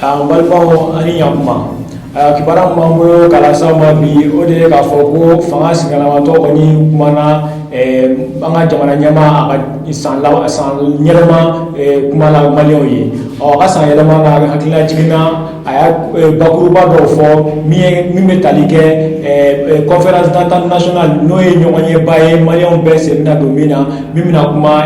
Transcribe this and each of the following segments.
An balimaw, ani ɲakuma. Kibaruya min b'an bolo k'a lase aw ma bi, o de ye k'a fɔ ko fanga sigalamatɔ kɔni kumana an ka jamana ɲɛmaa a ka san laban, san yɛlɛma kuma la Maliyɛnw ye. Ɔ, a ka san yɛlɛma na, hakilina jiginna, a y'a bakuruba dɔw fɔ min ye min bɛ tali kɛ conférence d'entente nationale, n'o ye ɲɔgɔn ye Maliyɛnw bɛɛ sen bɛna don min na, min bɛna kuma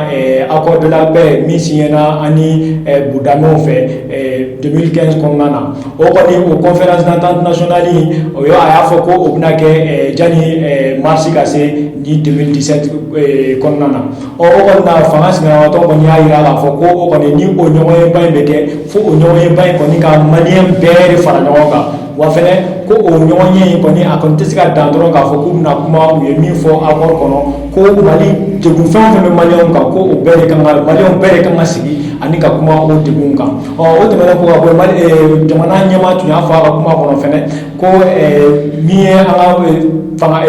accord de la paix min signé ani Budamɛw fɛ 2015 kɔnɔna na. O kɔni, o conférence d'entente nationale, o ye a y'a fɔ ko o bɛna kɛ jani mars ka se ni 2017 kɔnɔna na. Ɔ, o kɔni na, fanga sigalamatɔ kɔni y'a jira k'a fɔ ko o kɔni, ni o ɲɔgɔnyeba in bɛ kɛ, fo o ɲɔgɔnyeba in kɔni ka Maliyɛn bɛɛ de fara ɲɔgɔn kan. Wa fɛnɛ, ko o ɲɔgɔnye in kɔni, a kɔni tɛ se ka dan dɔrɔn k'a fɔ k'u bɛna kuma u ye min fɔ accord kɔnɔ, ko Mali degun fɛn o fɛn bɛ Maliyɛnw kan, ko o bɛɛ de kan ka, Maliyɛnw bɛɛ de kan ka sigi ani ka kuma o degun kan. Ɔ, o tɛmɛnen kɔ ka bɔ yen, jamana ɲɛmaa tun y'a fɔ a ka kuma kɔnɔ fɛnɛ ko min ye an ka fanga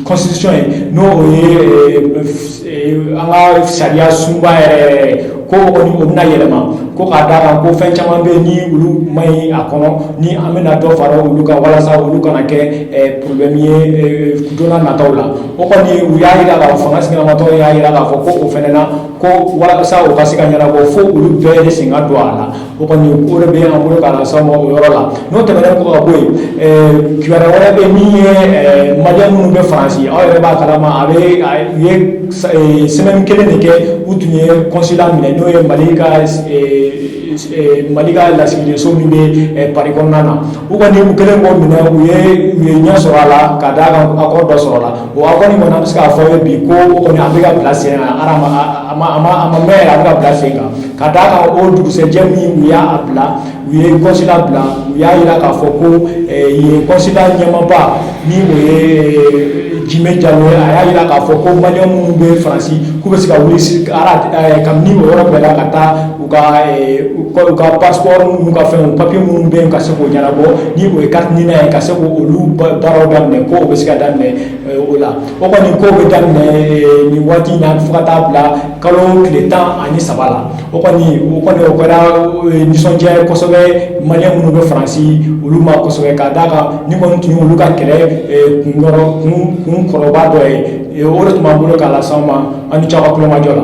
constitution ye, n'o o ye an ka sariya sunba yɛrɛ yɛrɛ, ko o kɔni, o bɛna yɛlɛma, ko k'a d'a kan ko fɛn caman bɛ yen ni olu man ɲi a kɔnɔ, ni an bɛna dɔ fara olu kan walasa olu kana kɛ problème ye don n'a nataw la. O kɔni, u y'a jira k'a fɔ, fanga sigalamatɔ y'a jira k'a fɔ ko o fɛnɛ na, ko walasa o ka se ka ɲɛnabɔ, fo olu bɛɛ de sen ka don a la. O kɔni, o de bɛ an bolo k'a lase aw ma o yɔrɔ la. N'o tɛmɛnen kɔ ka bɔ yen, kibaruya wɛrɛ bɛ min ye, Maliyɛn minnu bɛ Faransi, aw yɛrɛ b'a kalama, a bɛ u ye semaine kelen de kɛ, u tun ye consulat minɛ, n'o ye Mali ka lasigidenso min bɛ Paris kɔnɔna na. U kɔni, u kɛlen k'o minɛ, u ye ɲɛ sɔrɔ a la ka d'a kan accord dɔ sɔrɔ la. O accord in kɔni, an bɛ se k'a fɔ ye bi ko o kɔni, a bɛ ka bila sen kan, a ma mɛn yɛrɛ, a bɛ ka bila sen kan, ka d'a kan o dugusɛjɛ min u y'a bila, u ye consulat bila, u y'a jira k'a fɔ ko yen consulat ɲɛmaaba, ni o ye Jime Jalo ye, a y'a jira k'a fɔ ko Maliyɛn minnu bɛ Faransi, k'u bɛ se ka wuli kabini o yɔrɔ bɛɛ la ka taa u ka passeport n'u ka fɛnw, papier minnu bɛ yen, ka se k'o ɲɛnabɔ, ni o ye carte NINA ye, ka se k'olu baaraw daminɛ, ko o bɛ se ka daminɛ o la. O kɔni, ko bɛ daminɛ nin waati in na fo ka taa bila kalo tile 13 la. O kɔni, o kɛra nisɔndiya ye kosɛbɛ Maliyɛn minnu bɛ Faransi, olu ma kosɛbɛ, ka d'a kan ni kɔni tun ye olu ka kɛlɛ kunkɔrɔ kun kɔrɔba dɔ ye. O de tun b'an bolo k'a lase aw ma. An ni ce aw ka kulomajɔ la.